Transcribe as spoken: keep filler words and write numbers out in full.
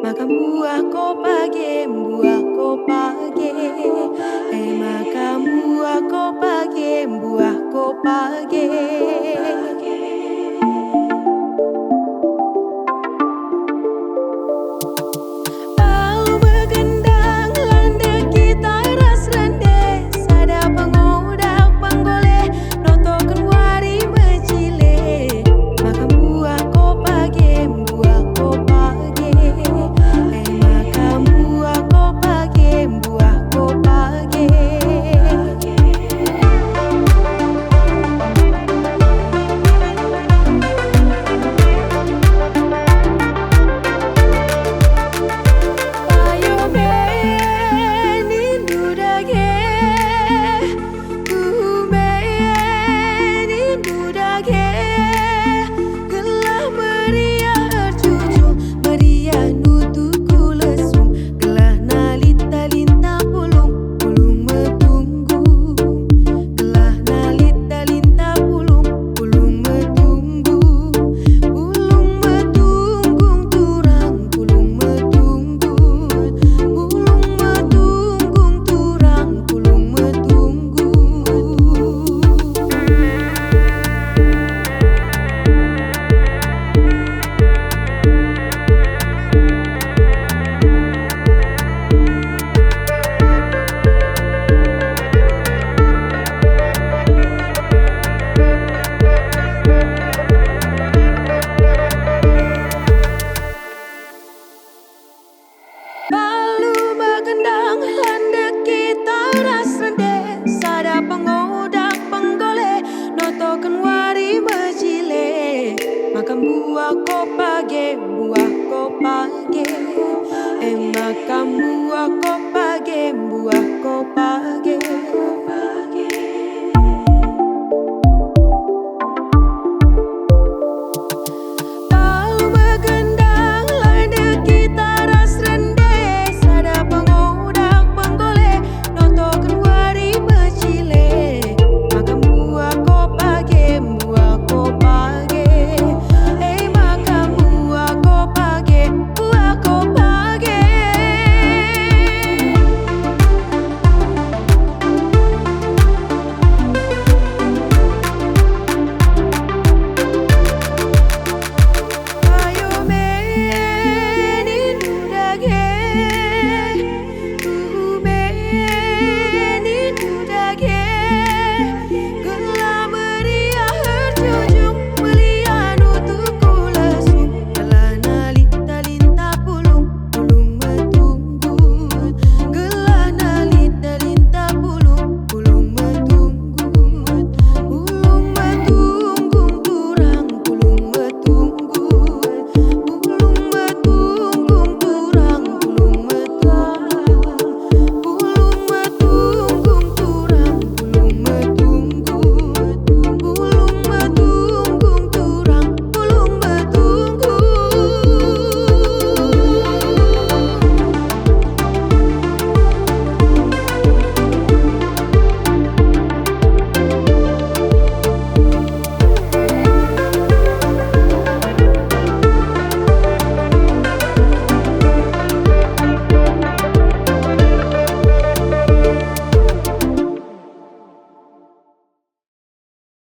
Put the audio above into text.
Makam buah kopage, buah kopage. Eh, makam buah kopage, buah kopage. Palu ma gendang, landek, gitaras, rende, sada pangodang panggole, notoken wari majile. Makam buah kopage, buah kopage. Eh, makam buah kopage, buah kopage. Payo be nindu dage, tu be nindu dage. Gelah meriah arjujung, meriah nutuku lesung. Gelah na linta-linta pulung, pulung ma tunggung. Gelah na linta-linta pulung, pulung ma tunggung. Pulung ma tunggung turang, pulung ma tunggung. Pulung ma tunggung turang, pulung ma tunggung. Palu ma gendang, landek, gitaras, rende, sada pangodang panggole, notoken wari majile. Makam buah kopage, buah kopage. Eh, makam buah kopage, buah kopage.